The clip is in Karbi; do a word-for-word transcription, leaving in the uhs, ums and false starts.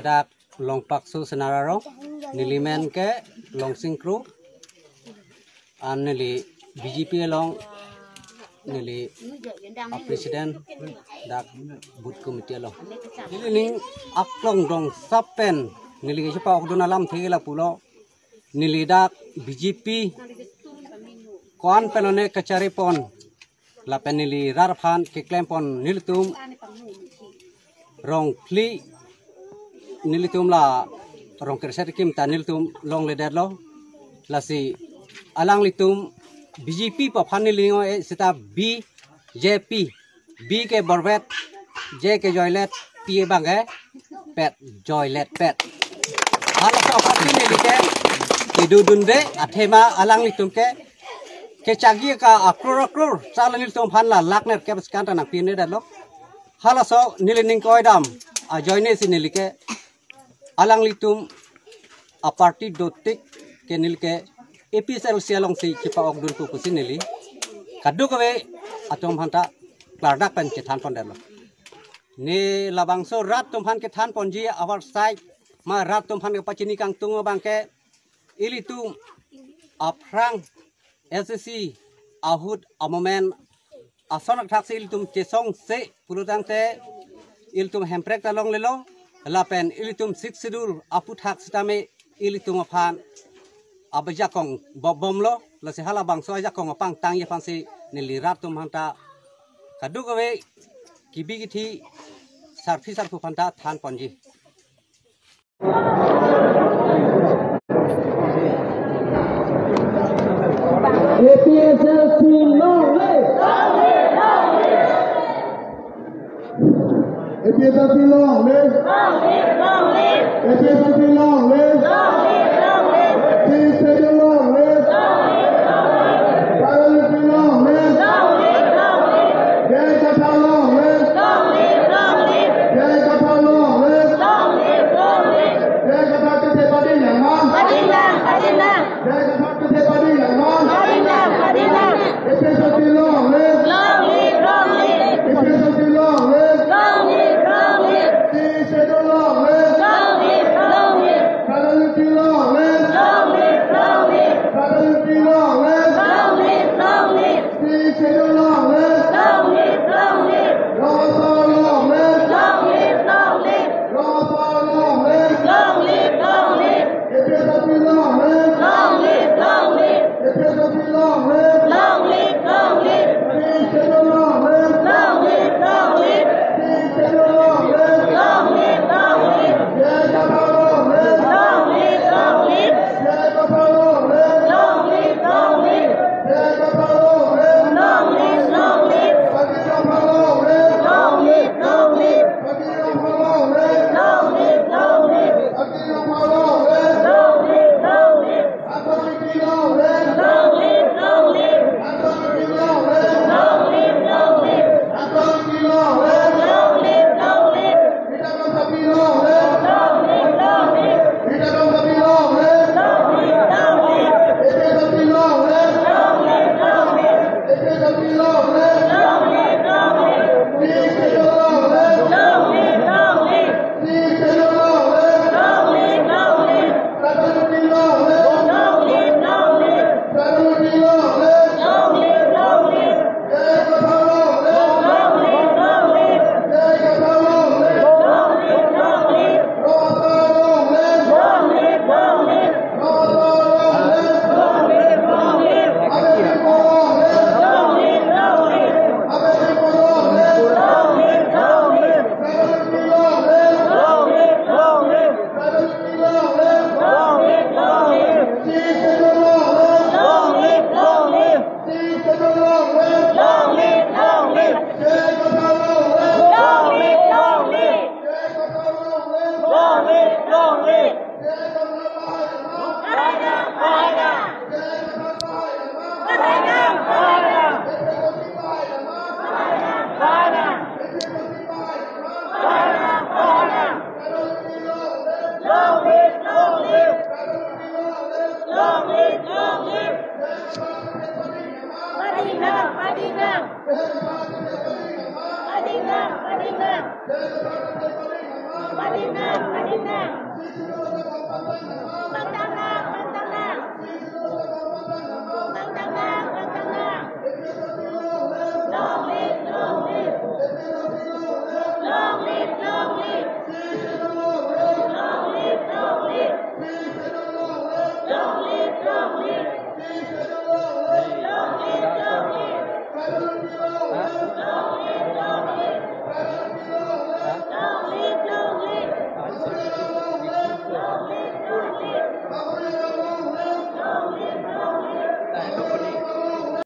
Dak Longpakso Senar arong, neli men ke Longsing Kro, an neli B J P along, neli a president dak booth committee along. Neli ning aklong dong sapen neli kechepa-okdun alamthe ke lapulo, neli dak B J P ko-an pen lone kacharipon lapen neli rat aphan keklempon nelitum rong phli nelitum la rong kre-set kim ta nelitum longledetlo. Lasi alanglitum B J P pu aphan neli ngo-e seta B J P, B ke borvet, J ke joilet, P abang ke pet, joilet pet. Halaso aphan neli ke kedodunde athema alanglitum ke kechagi ka akror akror, sala nelitum aphan la lakh nerkep sekan ta nangpinedetlo. Halaso neli ning ke-oi dam ajoine si neli ke alanglitum a party dotik ke neli ke A P H L C alongsi chepa-okdun pu pusi neli kadokave atum aphanta klardak pen chethanpondetlo. Ne labangso rat atum aphan kethanponji avar sai ma rat atum aphan kepachini kangtung abang ke ilitum aphrang S C C ahut amomen ason athak si ilitum chesong se pulotangte ilitum Hemprek ta longlelo, lapen ilitum Sixth Schedule aputhak sitame ilitum aphan ajakong bobomlo. Lasi halabangso ajakong apangtangji aphansi neli rat atum aphanta kadokave kebi kethe sarpi sarpo aphanta thanponji. A P H L C long live! A P H L C long live! A P H L C long live! Sixth Schedule long live! Tribal Unity long live! J I Kathar long live! J I Kathar long live!